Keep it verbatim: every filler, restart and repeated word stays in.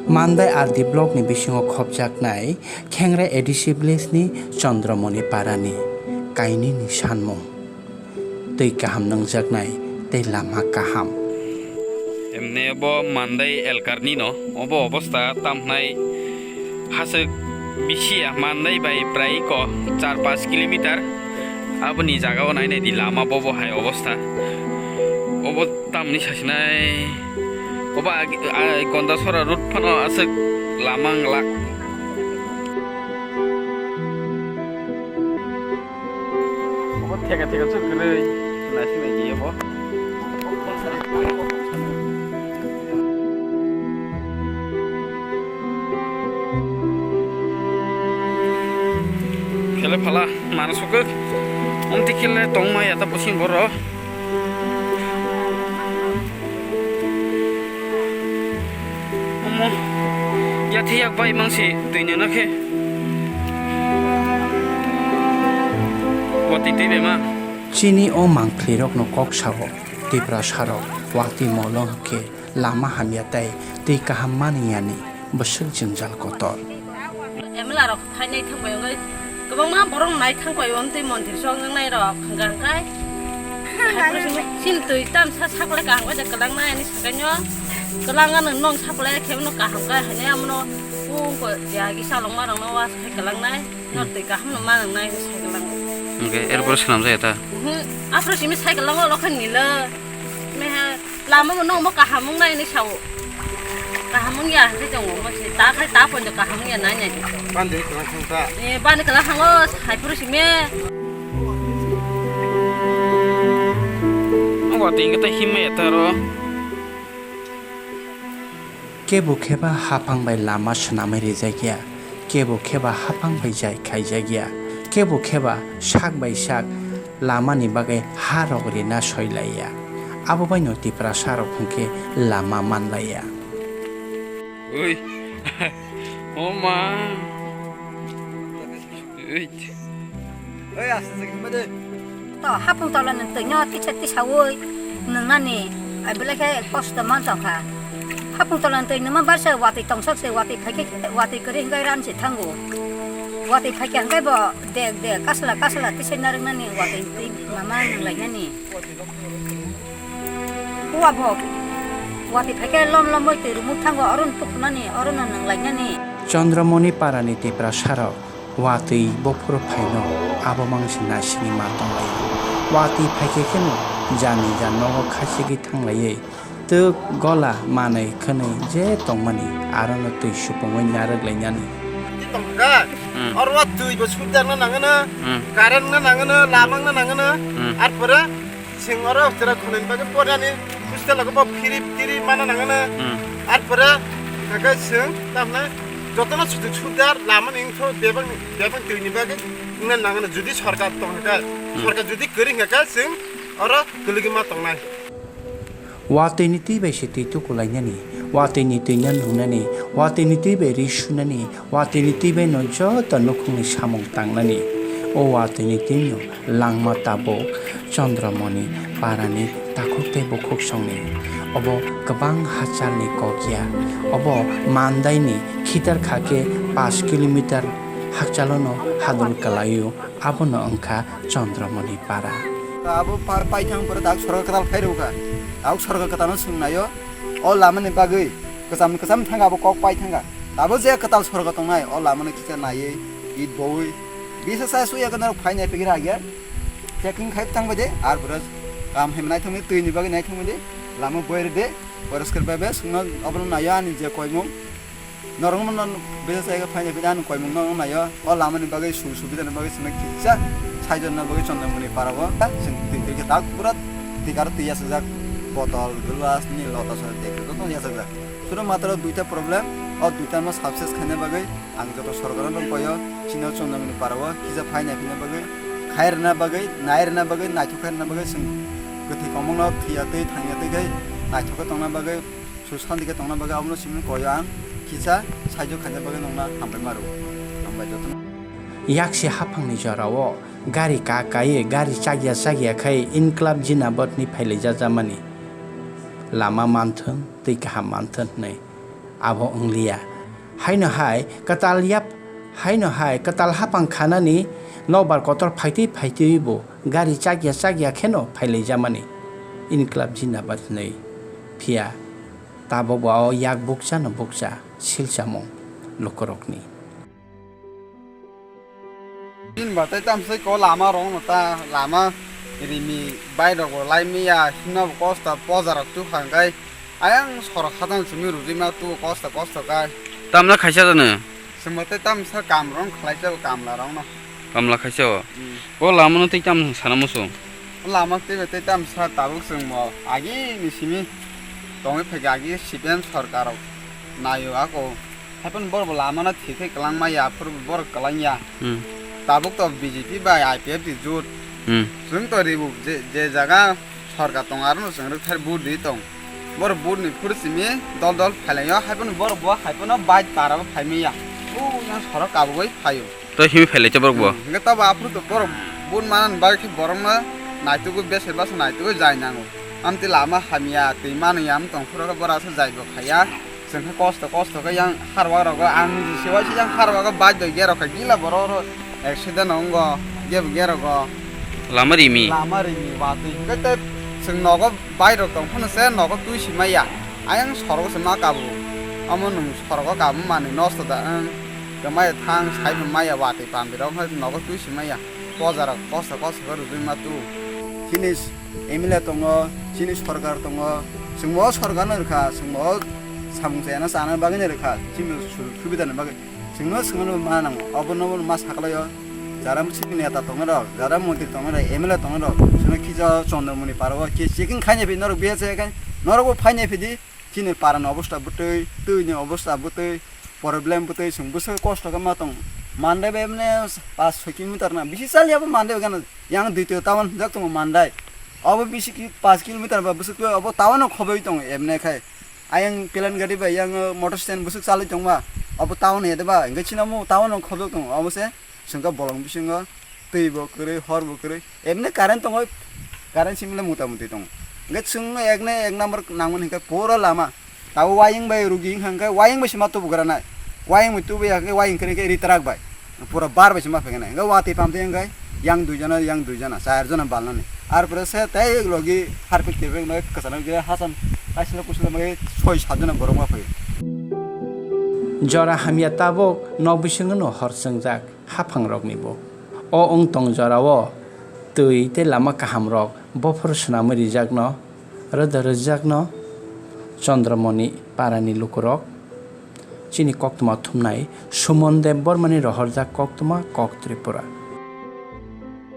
Mandai R D block ni bisingo khopjaknai Khengra A D C village ni Chandramoni para ni kainwi ni sanmung. Twi kaham nangjaknai tei lama kaham. Emne obo Mandai elkar ni no, obo obostha tamhnai haswk bisi ya, Mandai bai prai ko char panch kilometer. Aboni jaga o nai nai di lama bobo hai obostha. Obo tamni sasinai. Oba ag-, a, Gondasora road phano aswk lama wng lak. Obo theka theka chwk kwrwi. Naising nai di obo. Khele phala, mana sukuk. Omti khele tongma ya ta pusin boro. Omo, yathi yak bai mangsi twi nuna khe. Watwi twi bema. Chini o mangphlirokno kok sao, Tiprasarok watwi molo hwnkhe lama hamya tei twi kaham maniyani bwswk jwngjal kotor. M L A rok phainai thangbai wngwi kwbangma borok nai thangbai wng tei mondir chok wngnai rok hwnkha hwnkhe. Chini twi tamsa saklai kaham khe kwlangnai ani sakai no kwlangano nong saklai khe no kaham khe haino amono kung ko ya gi salongma rokno was khe kwlangnai no twi kaham no ma wngnai sai kwlango. Hwnkhe erpore swnam jaya ta? Mhm. Aphuru simi sai kwlango lokhan nilo. Meha lama bo nongmo kaham wngnai hinwi sao. Kaham wngya hinwi tongo, omo se ta khai ta poito kaham wngya nai nai. Bandi kwlang thang ta. Eh, bani kwlang thango, hai phuru simi. Obo twi khe tei himma ya ta ro. Kebo kheba haphang bai lama swnamwi rijak ya, kebo kheba haphang bai jai khaijak ya, kebo kheba sak bai sak lamani bagwi ha rok rina soi lai ya. Abo baino Tiprasa rok hwnkhe lama man lai ya. Ui. O ma. Ui. Oi, aste se himma de. To hapung tola ni twi no tisa tisa oi nung nani, ai belai khe kosto man tong kha. Hapung tola ni twi nungma bar se watwi tongsak se, watwi phai khe watwi kwrwi hwnkhe ran se thango. Watwi phai khe hwnkhe bo dek dek kasla kasla tisai narwk nani watwi twi mama nung lai nani. Uwa bo watwi phai khe lom lom oi twi rumuk thango, oro no tukhunani, oro no nung lai nani. Chandramoni para ni Tiprasa rok watwi bophuru phaino abo mangsi naisingwi ma tonglaio. Watwi phaikhe kheno jani ja nogo khachigwi thanglaiwi twk gola manwi khwnwi je tongmani arono twi supungwi narwk lainani. Tongkha. Hmm. Oro twi bo sudar na nangano, Hmm. Current na nangano, lamang na nangano, Hmm. Arpore Chwng oro chwrai khwnani bagwi pornani hostel o bo phiri tiri mana nangano. Hmm. Arpore hwnkhe chwng tamna jotono sujuk sudar lamani wngkha bebak bebak twini bagwi wngna nangano. Jodi sorkar tong hwnkhe, Hmm. Sorkar jodi kwrwi hwnkhe chwng oro kwlwgwi ma tongnai. Watwini twi bai se twi tukulainani, watwini twi no nungnani, watwini twi bai ri sunani, watwini twi bai no joto nukhungni samung tangnani. O watwini twi no langma tabuk Chandramoni parani takhuk tei bukhuk songni. Obo kwbang hachalni kok ya. Obo Mandaini khitar kha khe pash kilometer hakchalono hadul kwlaio. Abono wngkha Chandramoni para. Abo par paithang pore dak sorkar kwtal khairokha. Dak sorkar kwtalno swngnaio. O lamani bagwi kwcham kwcham thangkha abo kok pai thangkha. Abo je kwtal sorgo tongnai o lamano kisa naiwi it bowi bisa sa suya gana phainai pegir agya. Checking khai thangbai de ar pura kam hem naithangni twini bagwi naithangbai de lama boyar de poriskar bai be sungno obono naiyo ani je koimung. Norok mano bisa sa phainai pegir ani koimung no naio o lamani bagwi su subidani bagwi sini kisa saijonna bagwi chondromoni parao chwng twi twi khe tak pura tikar twi yasajak botol glass ni lota soi twi twi yasajak. Suro matro duita problem, o duita no success khaina bagwi ang joto sorkar no koyo, chini o Chondamoni parao kisa phai nai phina bagwi, khai rwna bagwi, nai rwna bagwi, naithok khai rwna bagwi chwng kwthwi kwmwng no thwiya twi thangya twi khai naithok khe tongna bagwi, su santi khe tongna bagwi abono simi koyo ang kisa saijo khaina bagwi nongna hambai maro. Hambai joto no. Yaksi haphangni jorao gari ka kaiwi gari chakya chakya khai Inklab Jinabad ni phailaijak jamani lama manthwng tei kaham manthwng hwnwi Abo wngliya. Haino hai kwtal yap, haino hai kwtal hapang khanani nokbar kotor phaitwi phaitwibo gari chakya chakya kheno phailaijamani. Inklab Jindabad hwnwi. Phiya tabukbo o yak bukchano bukcha silchamung lukurokni. Bini ba tei tamsai ko lama rok no ta lama rimi bai rok bo lai miya himna bo kosta poja rok tu hangkai ayang sorok hatan simi rujui ma tu kosta kosta kai. Tamla khaisa jano. Simo tei tamsa kam rok khlai sa kamla rok no. Kamla khaisa o. Hmm. Ko lama no tei tam sana musu. Lama tei tei tamsa tabuk sing mo agi ni simi tongwi phai agi sipen sorkar rok nayo ako. Haipano borok bo lama no thwi thwi kwlangma ya, aphuru borok kwlangya. Hmm. Tabuk to B J P bai I P F T jut. Hmm. Chwng to ribu je, je jaga sorkar tong, aro no chwng rwkthar vote rwi tong. Borok vote ni phuru simi dol dol phailaio, haipano borok bo haipano bike para bo phaimaya. O yang sorok kabugwi phaio. To himi phailai cha borok bo. Hmm. Hingke tabo aphuru to borok vote manani bagwi khe borok no naitugwi bese basa naitugwi jai nango. Amtwi lama hamya, twi manwi ya, amtong phuru khe borok aswk jai bo khaiya. Chwng khe kosto kosto khe yang harwa rogo ang niji se waisa yang harwa go bike bai gerok kha gila borok oro accident wngo gebo gerogo. Lama rimi. Lama rimi watwi hwnkhe tei chwng nogo bike rok tong phano se nogo twi si maya ayang sorogo se ma kabu. Omo nwng sorogo kabu manwi nosto da wng kwmaya thang sai bo maya watwi pambi rok wngkha nogo twi si maya. Pojarok kosto kosto khe rwgwi ma tu. Chini M L A tongo, chini sorkar tongo, chwngbo o sorkarno rwkha, chwngbo o samung chayana chana bagwino rwkha, chini sujug subidani bagwi. Chwngno swngno ma nango, obono ma saklaio, jara chini neta tongnai rok, jara montri tongnai rok, M L A tongnai rok, chwngno kisa Chandramoni parao khe checking khaina phi norok B S F khe norokbo phaina phidi, chini parani obostha bwtwi, twini obostha bwtwi, problem bwtwi chwng bwswk kosto khe ma tong. Mandai bai mane paanch soi kilometer na bisi chaliya bo Mandai bai gana. Yang dui to town jak tongo Mandai. Obo bisi ki paanch kilometer ba bwswk obo town o khoboi tongo emne khai. Ayang pelan gari bai yang motor stand bwswk chalai tongma. Obo town he de ba hingke chini omo town o khoboi tongo obo se. Chwngkha bolong bisingo twi bo kwrwi, hor bo kwrwi. Emne current tongo, current simi le mota muti tongo. Hingke chwngno ek na ek number nangmani hingke pura lama. Tabuk wayung bai rugi hingke wayung bai sima tubu gra nai. Wayung bai tubu ya hingke wayung kwrwi khe ri twrak bai. Pura bar bai sima phai nai. Hingke watwi pam twi hingke yang dui jona, yang dui jona, char jona balnani. Ar pore se tei logi harpik tebek noi kwchana gire hasam kaisilo kusilo mai soi sat jona borok ma phai. Jora hamya tabuk nok bisingo no hor chwngjak. Haphangroknibo. O wng tong jorao twi tei lama kahamrok bophor swnamwi rijakno, roda rwjakno Chandramoni parani lukurok. Chini koktwma thumnai Suman Debbarmani rohorjak koktwma Kok Tripura.